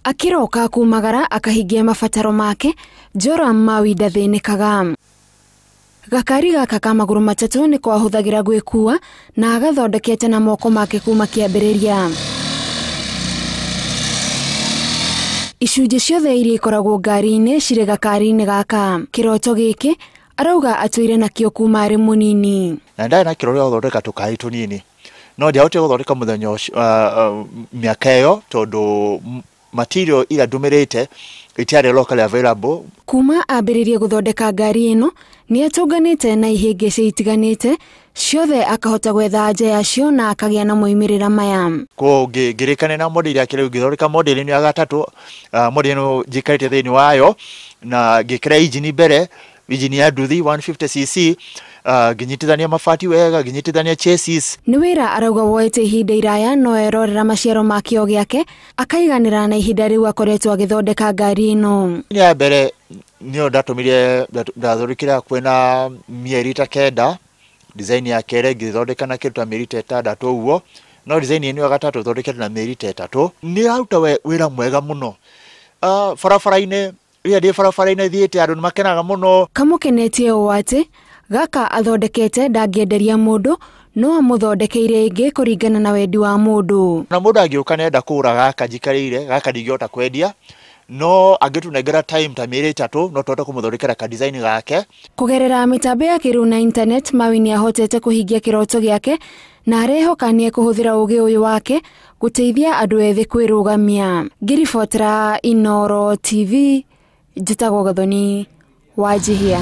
Akĩroka kumagara akahingia mabataro make, Joram Mawi ndathĩnĩkaga. Gakari gaka ka magũrũ matatũ nĩko ahũthagĩra gwĩkua na agathondekete na moko make kuma kĩambĩrĩria. Icunjĩ ciothe iria ikoragwo ngari-inĩ cirĩ gakari-inĩ gaka. Kĩroto gĩkĩ arauga atũire nakĩo kuma arĩ mũnini. Na ndarĩ na kĩroto gĩa gũthondeka tũkari tũnini, no ndiahotire gũthondeka mũthenya ũcio, mĩaka ĩyo tondũ material iria ndũmĩrĩte itiarĩ locally available. Kuma ambĩrĩrie gũthondeka ngari ĩno nĩ atũnganĩte na ihĩngĩcĩ itiganĩte ciothe akahota gwetha anja yacio na akagĩa na moimĩrĩra maya. Koguo ngĩrĩkania na model ya kerĩ, ngĩthondeka model ĩno ya gatatũ, model ĩno njikarĩte thĩinĩ wayo na ngĩkĩra engine mbere, engine ya nduthi 150cc, ngĩnyitithania mabati wega, ngĩnyitithania chassis. Nĩ wĩra arauga woete ihinda iraya no erorera maciaro ma kĩo gĩake akaiganĩra na ihinda rĩu akoretwo agĩthondeka ngari ĩno. Nĩ ya mbere nĩyo ndatũmire, ndathondekire hakuhĩ na mĩeri ta 9, design ya kerĩ ngĩthondeka na kĩndũ ta mĩeri ta 6 ũguo, no design ĩno ya gatatũ thondekete na mĩeri ta 3. Nĩ ĩraruta wĩra mwega mũno. Barabara-inĩ, rĩrĩa ndĩ barabara-inĩ thiĩte andũ nĩ makenaga mũno. Kamũkenetie ũũ atĩ gaka athondekete ndangĩenderia mũndũ, no amũthondekeire ĩngĩ kũringana na wendi wa mũndũ. Na mũndũ angĩũka nĩenda kũgũra gaka njikarĩire, gaka ndingĩhota kwendia, no angĩtũnengera time ta mĩeri 3 no tũhote kũmũthondekera ka design gake. Kũgerera mĩtambo ya kĩrĩu na internet, Mawi nĩahotete kũhingia kĩroto gĩake na arehoka nĩekũhũthĩra ũgĩ ũyũ wake gũteithia andũ ethĩ kwĩrũgamia. Ngĩribotera Inooro TV, njĩtagwo Gathoni Wanjihia.